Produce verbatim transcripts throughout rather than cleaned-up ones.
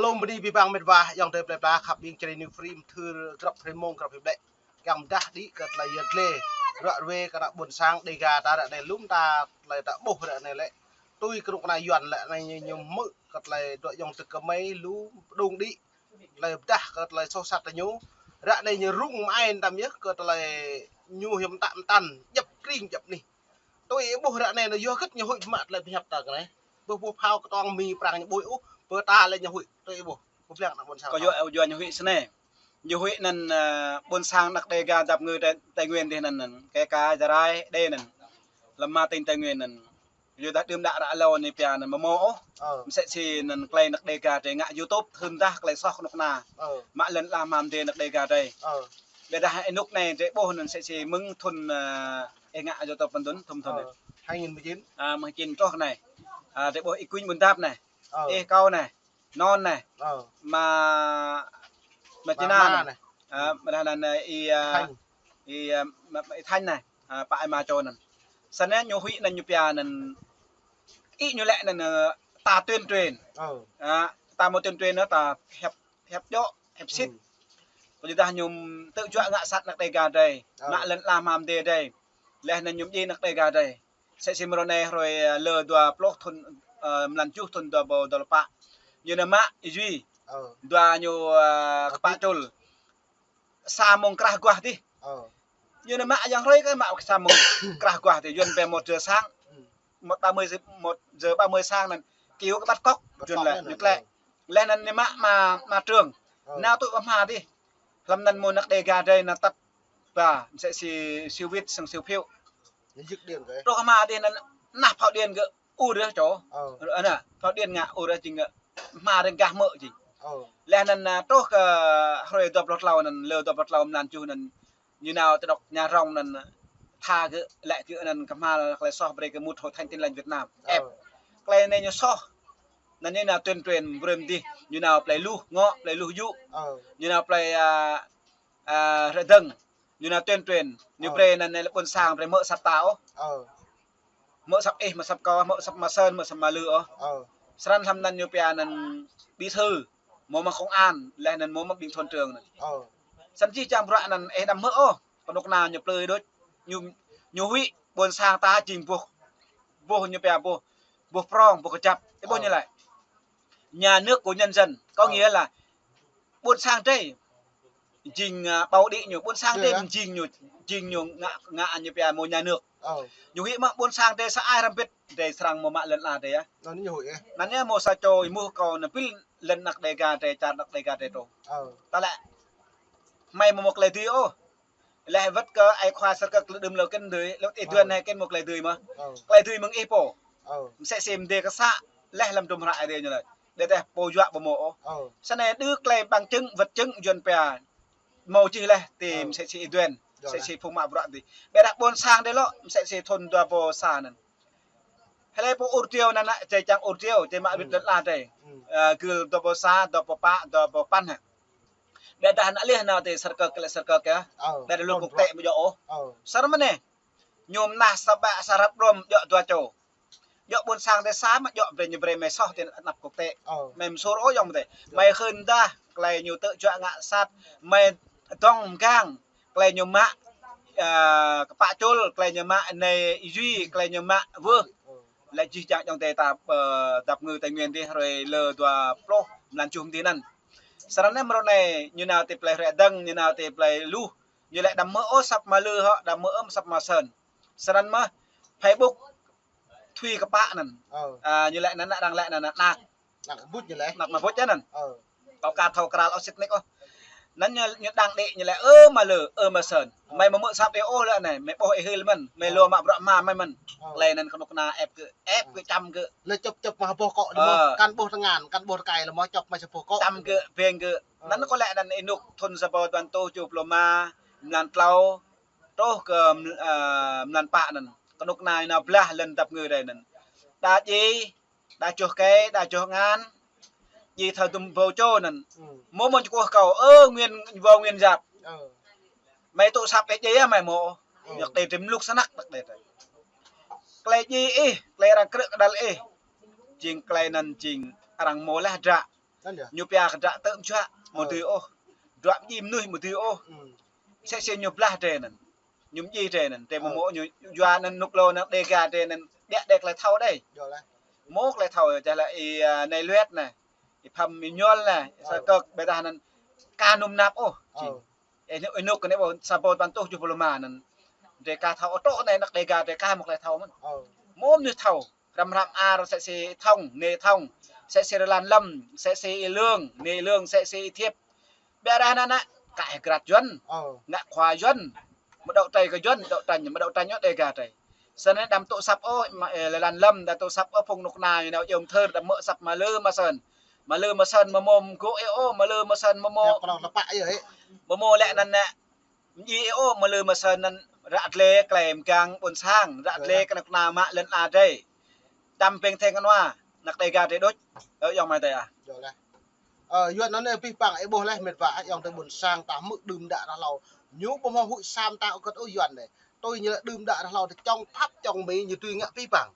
Tum bơni abih bang met wa, ayŏng adơi plơi pla khăp ƀing čơđai New Free, mơthưr grăp hrơi mông, grăp hrơi ƀlĕ. Kiăng pơdah đĭ kơ tơlơi yăl dliê, ră ruai kơ ană ƀôn sang Dega ta ră anai lŏm ta tơlơi ta ƀuh ră anai lĕ. Tui kơnuk kơna Yuan lĕ anai ñu, ñu hmư̆ kơ tơlơi dŏ ayŏng adơi kơmơi lu pơdŏng đĭ. Tơlơi pơdah kơ tơlơi soh sat ta ñu. Ră anai ñu rŭng mơai tam yơh kơ tơlơi ñu hiam mơtă mơtăn, djŏp kring djŏp anih. Tui ih ƀuh ră anai anai yua hơget ñu huĭ mă tơlơi pơhiăp ta kơ anai. Ƀuh ƀuh phao kơtuang Mi Prang ñu ƀuh ôh, pơ ta lĕ ñu huĭ. Tui ih ƀuh, ƀuh ƀlĕng ană ƀôn sang. Kơ yua, yua ñu huĭ snei. Ñu huĭ anŭn, ơ, ƀôn sang ană Dega dap ngui Tây, Tây Nguyên dih anŭn, anŭn. Kơ ka Jarai đe anŭn. Lăm ma tỉnh Tây Nguyên anŭn. Yua dah đưm đă ră hlâo anai pia anŭn mơ̆ mơ̆ ôh. Ơ. Msĕ si anŭn tơlơi ană Dega drei ngă YouTube, thun dah tơlơi soh kơnuk kơna. Ơ. Mă lŏn ala hmua mơdê ană Dega drei. Ơ. Ƀiădah ênuk anai drei ƀuh anŭn msĕ si mơ̆ng thun, ơ, ih ngă YouTube pơdun, thun thun. Ơ. Hai nghìn mười chín. À, mười chín truh anai. À, drei ƀuh ih kuñ ƀun dap anai. Ơ. Ih kâo anai. Non anai. Ơ. Ma, ma Tina anai. Ơ, ƀiădah anŭn, ơ, ih, ơ, Thanh. Ih, ơ, ma, ma, ih Thanh anai. Ơ, pă ih ma čô anŭn. Snei ñu huĭ anŭn ñu pia anŭn. Ih ñu lĕ anŭn, ơ, ta tuyên truyền. Ơ. Ơ, ta mơ̆ tuyên truyền anŭn ta hiăp, hiăp djŏ, hiăp sĭt. Kơ yua dah ñu tơjuă ngă sat ană Dega drei. Ơ. Mă lŏn ala hmua mơdê drei. Leh anŭn ñu mdjai ană Dega drei. Msĕ si mrô anai hrơi, ơ, lơ dua pluh thun, ơ, mlan tơjuh thun dua rơbâo dua pluh pă. Ñu nao mă ih jui. Ơ. Dua ñu, ơ, kơpă čul. Sa mông krah guah dih. Ơ. Ñu nao mă yang hrơi kơ mă sa mông krah guah dih. Yuan pe một giờ sáng. Một ba mươi, một giờ ba mươi sáng anŭn. Kơyua kơ bắt cóc. Bắt cóc Yuan lĕ, anŭn, ñu klĕ. Ơ. Leh anŭn ñu mă, mă, mă trường. Ơ. Nao tui ƀă hmua dih. Hlăm anŭn mơ̆ ană Dega drei nao tăt ba, msĕ si siu wĭt sang siu phiu. Ñu djik điện kơ. Truh hmua dih anŭn, nah phao điện kơ ur rơh čô. Ơ. Anŭn, phao điện ngă ur rơh jing kơ hmua rơngkah mơ̆ jing. Ơ. Leh anŭn, ơ, truh kơ hrơi dua pluh tlâo anŭn, lơ dua pluh tlâo mlan tơjuh anŭn, ñu nao tơdŏk nhà rông anŭn, tha kơ, lĕ kơ anŭn kơhma̱l tơlơi soh brơi kơ một hội thánh Tin Lành Việt Nam. Ơ. Ĕp. Tơlơi anai ñu soh. Anŭn ñu nao tuyên truyền brơi mơdih, ñu nao plei Luh ngŏ, plei Luh yŭ. Ơ. Ñu nao plei, ơ, ơ, Rơdơ̆ng. Ñu nao tuyên truyền, ñu brơi anŭn anai lĕ ƀôn sang brơi mơ̆ săp ta ôh. Ơ. Mơ̆ săp ih, mơ̆ săp kâo, mơ̆ săp ma Sơn, mơ̆ săp ma Lư ôh. Ơ. Srăng hlăm anŭn ñu pia anŭn bí thư, mơ̆ mă công an, leh anŭn mơ̆ mă ƀing thôn trưởng anŭn. Ơ. Srăng jih jang bruă anŭn ih đăm hmư̆ ôh, kơnuk kơna ñu plư đôč, ñu, ñu huĭ ƀôn sang ta jing ƀuh, ƀuh ñu pia ƀuh, ƀuh prong, ƀuh kơjăp, ih ƀuh ñu lĕ. Nhà nước của nhân dân, có nghĩa là ƀôn sang drei jing, ơ, ƀâo đĭ ñu, ƀôn sang drei jing ñu, jing ñu ngă, ngă ñu pia mơ̆ nhà nước. Ơ. Ñu huĭ mơ̆ ƀôn sang drei sa ai hrăm bĭt, drei srăng mơ̆ mă lŏn ala drei yơh. Anŭn ñu huĭ yơh. Anŭn yơh mơ̆ sa čô ih mơ̆ kâo anŭn pil lŏn ană Dega drei, čar ană Dega drei truh. Ơ. Ta lĕ. Hmei mơ̆ mơ̆ tơlơi dưi ôh. Leh wơ̆t kơ ai khua sơr kơ tơlơi đưm lơ kĕn dưi, lơ ih Duan hĕ kĕn mơ̆ tơlơi dưi mơ̆. Ơ. Tơlơi dưi mơ̆ng ih pô. Ơ. Msĕ si mơdê kơ să, leh lăm dŭm hră ai dê ñu lĕ. Đe teh pô juă ƀu mơ̆ ôh. Ơ. Snei đưk tơlơi bằng chứng, vật chứng Yuan pia. Mơ̆ čih leh ti msĕ si ih Duan. Msĕ si phung mă bruă dih. Ƀiădah ƀôn sang drei lŏ, msĕ si thun dua rơbâo sa anŭn. Hlơi pô ur triu anŭn, anŭn, drei čang ur triu, drei mă wĭt lŏn ala drei. Ơ, gưl dua rơbâo sa, dua rơbâo pă, dua rơbâo păn hă. Ƀiădah anŭn leh nao ti sơr kơ, lĕ sơr kơ kơ. Ƀiădah lu quốc tế ƀu djơ̆ ôh. Sơr mơ̆ anai. Ñu mơnah sa ƀă sa rap rom djơ̆ dua čô. Djơ̆ ƀôn sang drei sa mă djơ̆ brơi ñu brơi mơi soh ti anăp quốc tế. Mơi mơsur ôh ayŏng adơi. Mơi hưn dah, tơlơi ñu tơjuă ngă sat, mơi dŏng mgang, tơlơi ñu mă, ơ, kơpă čul, tơlơi ñu mă anai ih jui, tơlơi ñu mă wơh. Lĕ jih jang ayŏng adơi ta, ơ, dap ngui Tây Nguyên dih hrơi lơ dua pluh mlan tơjuh mơdih anŭn. Srăng anai mrô anai ñu nao ti plei Rơdơ̆ng, ñu nao ti plei Luh, ñu lĕ đăm hmư̆ ôh săp ma Lư hŏ, đăm hmư̆ ôh săp ma Sơn. Srăng mơ̆ Facebook Thùy Kơpă anŭn. Ơ. Ơ, ñu lĕ anŭn, anŭn arăng lĕ anŭn, anŭn anăk. Anăk ma Bŭč ñu lĕ. Anăk ma Bŭč anŭn. Ơ. Kâo ka thâo krăl ôh sĭt nik ôh. Anŭn ñu, ñu đăng đĭ ñu lĕ, ơ ma Lư, ơ ma Sơn. Ơ. Mơi mơ̆ hmư̆ săp ih ôh lĕ anai, mơi ƀuh ih hil mơ̆n, mơi lu mă bruă hmua mơi mơ̆n. Ơ. Tơlơi anŭn kơnuk kơna ĕp kơ, ĕp kơ čăm kơ. Lĕ čŏp čŏp mă boh kŏ anŭn mơ̆, kăn ƀuh tơngan, kăn ƀuh tơkai lĕ mơ̆ čŏp mă sa boh kŏ. Čăm kơ, beng kơ. Ơ. Anŭn kâo lĕ anŭn ênuk thun sa rơbâo dua rơbâo tơjuh pluh rơma, mlan tlâo, truh kơ, ơ, mlan pă anŭn. Kơnuk kơna nao blah lŏn dap ngui drei anŭn. Đa djai, đa čoh kơi, đa čoh tơngan, djai thâo dŭm rơbâo čô anŭn. Mơ̆ mơ̆n čơkuh kâo, ơ, Nguyên, rơbâo Nguyên Giáp. Mơi tŭ săp ih djai yơh mơi mơ̆. Ñu kơtê drei mluk snăk đăk đei drei. Tơlơi djai ih, tơlơi arăng krư̆ kơđăl ih. Jing tơlơi anŭn jing arăng mơ̆ leh dră. Anŭn yơh. Ñu pia kơ dră tơm juă mơ̆ dư ôh. Dră mơñi mơnuih mơ̆ dư ôh. Sĕ sĕ ñu blah drơi anŭn. Ñu mơñi drơi anŭn. Drơi mơ̆ mơ̆ ñu yua anŭn nuk lô anŭn Đêga drơi anŭn. Ƀiă drơi tơlơi thâo đơi. Mơ̆ tơlơi thâo čah lĕ ih, a, Nai Luet anai. Ih Pham Ih Ñuăl anai. Sa kơk ƀiădah anŭn ka num nap ôh. Ih, ih nuk anai ƀu sa ƀôn păn tuh juh pluh ma anŭn. Drơi ka thâo ôh tŏ anai anăk Đêga drơi ka mơ̆ tơlơi thâo mơ̆n. Mơ̆ mơnuih thâo. Hrăm hrăm ar sĕ sĕ Thong, nê Thong, sĕ sĕ Rơlan Lâm, sĕ sĕ Ih Lương, nê Ih Lương, sĕ sĕ Ih Thiêp. Ƀiădah anŭn anŭn, kă ih grat Yuăn, ngă khua Yuăn, mơ̆ đaŏ trei kơ Yuăn, đaŏ trei, mơ̆ đaŏ trei ñu Đêga trei. Snăn đăm tŭ săp ôh, ma-, ơ, Rơlan Lâm, đăm tŭ săp ôh phung nuk na, ñu nao iâu mơthơr, đăm mơ̆ săp mă lơ mă sơn. Mă lơ mă sơn, mơ̆ mơ̆ mơ̆ gô̆ ih ôh, mă lơ mă sơn, mơ̆ mơ̆. Mơ̆ mơ̆ lĕ anŭn anŭn, mơñi ih ôh, mă lơ mă sơn anŭn ră tlê klei mgang ƀôn sang, ră tlê kơ anăk kơna mă lŏn ala drơi. Đăm pĕng thĕng anua, anăk Đêga drơi đôč. Ơ, ayŏng amai adơi ah. Ơ, Yuăn anŭn anai pih păng ih ƀuh leh mĕt wa, ayŏng adơi ƀôn sang ta hmư̆ đưm đă ră hlâo. Ñu ƀu hmâo huĭ sa mta ôh kơt ôh Yuăn anai. Tui ñu lĕ đưm đă ră hlâo tơ čŏng phap čŏng Mi ñu tui ngă pih păng.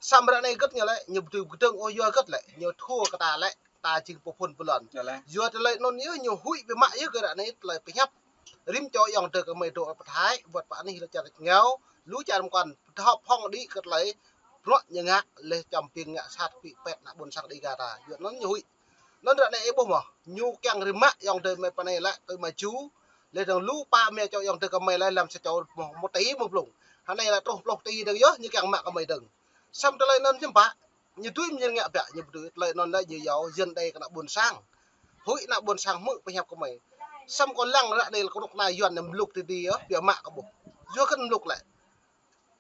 Samơ̆ ră anai kơt ñu lĕ, ñu ƀu tui kơdơ̆ng ôh yua kơt lĕ, ñu thua kơ ta lĕ, ta jing pô phŭn pô lŏn. Yua tơlơi anŭn yơh ñu huĭ biă mă yơh kơ ră anai tơlơi pơhiăp. Rĭm čô ayŏng adơi kơ Mi dŏ pơ Thái, wơ̆t pơ anih lŏn čar tač rơngiao, lu čar mơkăn, pơthâo phŏng đĭ kơ tơlơi bruă ñu ngă, leh čăm ping ngă sat kơ pĭ pĕt ană ƀôn sang Đêga ta. Yua anŭn ñu huĭ. Anŭn ră anai ih ƀuh mơ̆, ñu kiăng rĭm mă ayŏng adơi Mi pơ anai lĕ, tui mă ju, leh dơ̆ng lu pă mia čô ayŏng adơi kơ Mi lĕ lăm sa čô mơ̆, mơ̆ tĭ mơ̆ blung. Hơnai lĕ truh pluh tĭ dơ̆ng yơh, ñu kiăng mă kơ Mi dơ̆ng. Samơ̆ tơlơi anŭn hiư̆m pă, ñu tui mơ̆ ñu ngă biă, ñu ƀu tui tơlơi anŭn lĕ ñu yua Yuăn đei kơ ană ƀôn sang. Huĭ ană ƀôn sang hmư̆ pơhiăp kơ Mi. Samơ̆ kâo lăng ră anai lĕ kơnuk kơna Yuăn anai mluk tĭ tĭ yơh, biă mă kơ ƀuh. Yua kơt mluk lĕ.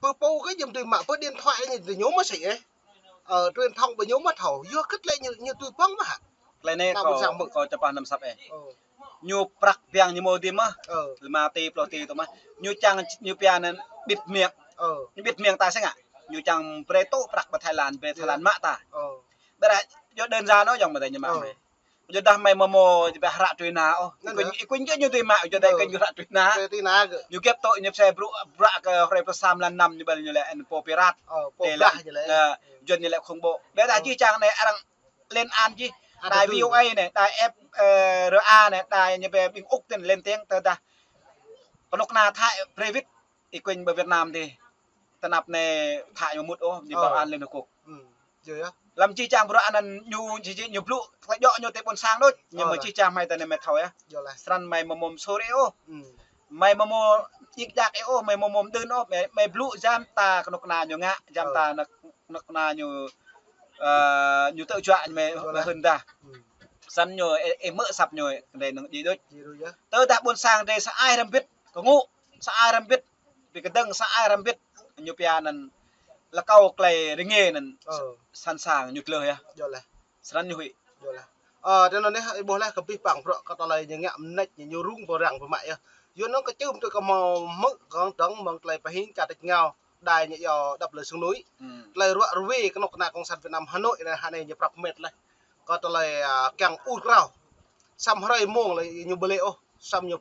Pơ pô kơ ñu tui mă, pơ điện thoại ñu tui ñu mơ̆ sĭ ih. Ơ, truyền thông ƀu ñu mơ̆ thâo. Yua kơt lĕ ñu, ñu tui păng mơ̆ hă. Tơlơi anai kâo, kâo čơpah năm săp ih. Ñu prăk biang ñu mơ̆ dĭ mơ̆. Lima tỉ, pluh tỉ tơ mơ̆. Ñu čang ñu pia anŭn bịt miệng. Ñu bịt miệng ta sĕ ngă. Ñu čang brơi tŭ prăk pơ Thái Lan, brơi Thái Lan mă ta. Ƀiădah yua đơn giản ôh ayŏng amai adơi ñu mă Mi. Yua dah Mi mơ̆ mơ̆ ƀiă hră tui na ôh. Ih kuñ, ih kuñ kơ ñu tui mă, yua dah ih kuñ kơ hră tui na. Ñu gĕp tŭ ñu pơsai bruă, bruă kơ hrơi pơsam lan năm ñu ƀel ñu lĕ pô pirate. Tê lĕ, Yuăn ñu lĕ khủng bố. Ƀiădah jih čang anai arăng lên án jih. Đài V O A anai, đài F, ơ, R A anai, đài ñu ƀing Úc anai lên tiếng tơdah kơnuk kơna Thái brơi wĭt, ih kuñ ƀơ Việt Nam dih. Tơnap anai thă ñu mŭt ôh, ñu bảo an Liên Hợp Quốc. Lăm jih čang bruă anŭn ñu, jih jih ñu blŭ, tơlơi djŏ ñu tơ ƀôn sang đôč. Ñu mơ̆ jih čang Mi tơ anai Mi thâo yơh. Srăn Mi mơ̆ mơ̆ suri ôh. Mi mơ̆ mơ̆ djik djak ih ôh, Mi mơ̆ mơ̆ đưm ôh, Mi, Mi blŭ jăm ta kơnuk kơna ñu ngă, jăm ta anăk, anăk kơna ñu, ơ, ñu tơjuă Mi, Mi hưn dah. Srăn ñu, ih, ih mơ̆ săp ñu, kơdai năng djik đôč. Tơdah ƀôn sang drơi sa ai hrăm bĭt, kơ ngŭ, sa ai hrăm bĭt, ƀing kơdơ̆ng sa ai hrăm bĭt, ñu pia anŭn lăkâo tơlơi rơngiă anŭn sẵn sàng ñu tlơh yơh. Srăn ñu huĭ. Ơ, tơ anŭn anai ih ƀuh leh kơ pih păng bruă kơ tơlơi ñu ngă mơneč ñu, ñu rŭng pơrăng pơmă yơh. Yua anŭn kơ čưm tui kơ mơ̆ hmư̆ kơ dơ̆ng mơ̆ng tơlơi pơhing čar tač rơngiao, đài ñu yua đăp lơ sung núi. Tơlơi ruă rơwe kơnuk kơna Cộng sản Việt Nam Hà Nội anai hơnai ñu prăp mĕt leh. Kơ tơlơi, a, kiăng ur krao. Samơ̆ hrơi mông lĕ ñu ƀu lĕ ôh, samơ̆ ñu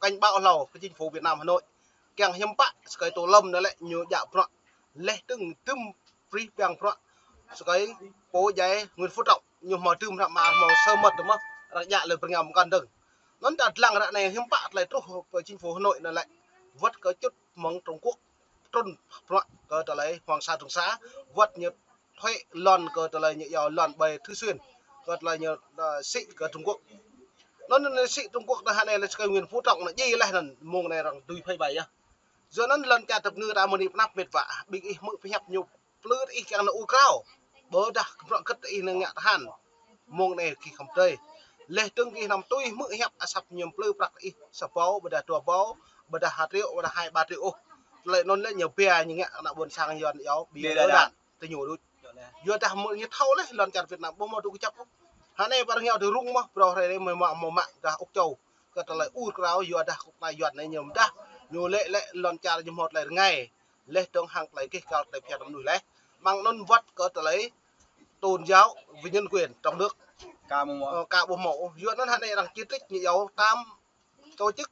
cảnh báo hlâo kơ chính phủ Việt Nam Hà Nội. Kiăng hiư̆m pă, sơkơi tô lâm anai lĕ ñu djă bruă. Leh dơ̆ng tơm prih biang bruă. Sơkơi pô djai Nguyễn Phú Trọng, ñu hmâo tơm hră mă hmâo sơmơ̆t tơ mơ̆, arăng djă lĕ pơrơngiao mơkăn dơ̆ng. Anŭn ta lăng ră anai hiư̆m pă tơlơi truh pơ chính phủ Hà Nội anai lĕ. Wơ̆t kơ čŭt mơ̆ng Trung Quốc. Trŭn bruă kơ tơlơi Hoàng Sa Trường Sa, wơ̆t ñu thuế lŏn kơ tơlơi ñu yua lŏn ƀơi Thử Xuyên, kơ tơlơi ñu, ơ, sĭ kơ Trung Quốc. Anŭn, anŭn sĭ Trung Quốc tơ hơnai lĕ sơkơi Nguyễn Phú Trọng anŭn djai leh anŭn mông anai arăng tui phơi bày yơh. Yua anŭn lŏn čar tơpơngư ta mơ̆ anai pơnăp mĕt wa, ƀing ih hmư̆ pơhiăp ñu plư ih kiăng nao ur krao. Ƀôdah bruă kơ̆t ih nao ngă tơhan. Mông anai gih khŏm tơi. Leh dơ̆ng gih năm tui hmư̆ hiăp asăp ñu plư prăk ih sa ƀâo, ƀôdah dua ƀâo, ƀôdah ha triệu, ƀôdah hai ba triệu ôh. Tơlơi anŭn lĕ ñu pia ñu ngă ană ƀôn sang Yuăn yua, ƀiă lơ đan. Tơ ñu đôč. Yua dah mơ̆ ñu thâo leh lŏn čar Việt Nam ƀu hmâo tŭ kơjăp ôh. Hơnai pơ rơngiao tơ rŭng mơ̆, phrâo hrơi anai mơ̆ mă, mơ̆ mă gah Úc Châu. Kơ tơlơi ur krao yua dah kơnuk kơna Yuăn anai ñu mơdah. Ñu lĕ lĕ lŏn čar ñu hmâo tơlơi rơngai. Leh dơ̆ng hăng tơlơi gêh gal tơlơi phiăn mơnuih leh. Mơ̆ng anŭn wơ̆t kơ tơlơi tôn giáo và nhân quyền trong nước. Ka ƀu hmâo. Ơ, ka ƀu hmâo. Yua anŭn hơnai arăng chỉ trích ñu yua tam tổ chức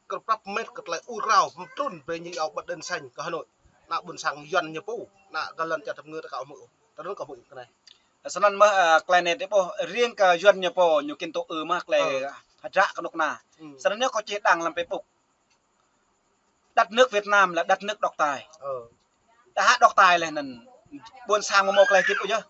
kơ prăp mĕt kơ tơlơi ur krao, trŭn brơi ñu yua bật đèn xanh kơ Hà Nội. Ană ƀôn sang Yuăn ñu pô, ană gah lŏn čar tơpơngư ta ka hmư̆. Tơ anŭn ka hmư̆ kơ anai. Snăn mơh, ơ, tơlơi anei dih ƀuh, riêng kơ Yuăn ñu pô, ñu kĭn tŭ ư mơh tơlơi hơdră kơ kơnuk kơna. Snăn ñu kâo čih đăng lăm Facebook. Đất nước Việt Nam là đất nước độc tài. Đa hă độc tài leh anăn ƀuôn sang mơ̆ mâo tơlơi hơdip ôh yơh.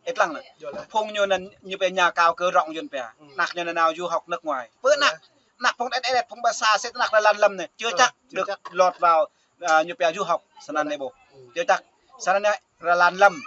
Ih lăng lĕ. Phung ñu anăn ñu pia nhà cao cửa rộng Yuăn pia. Anak ñu anăn nao du học nước ngoài. Pơ anak, anak phung đet đet, phung ƀă sa sĭt anak rơlan lăm anei. Chưa chắc được lọt vào, à, ñu pia du học. Snăn anei ƀuh. Chưa chắc. Snăn anei rơlan lăm.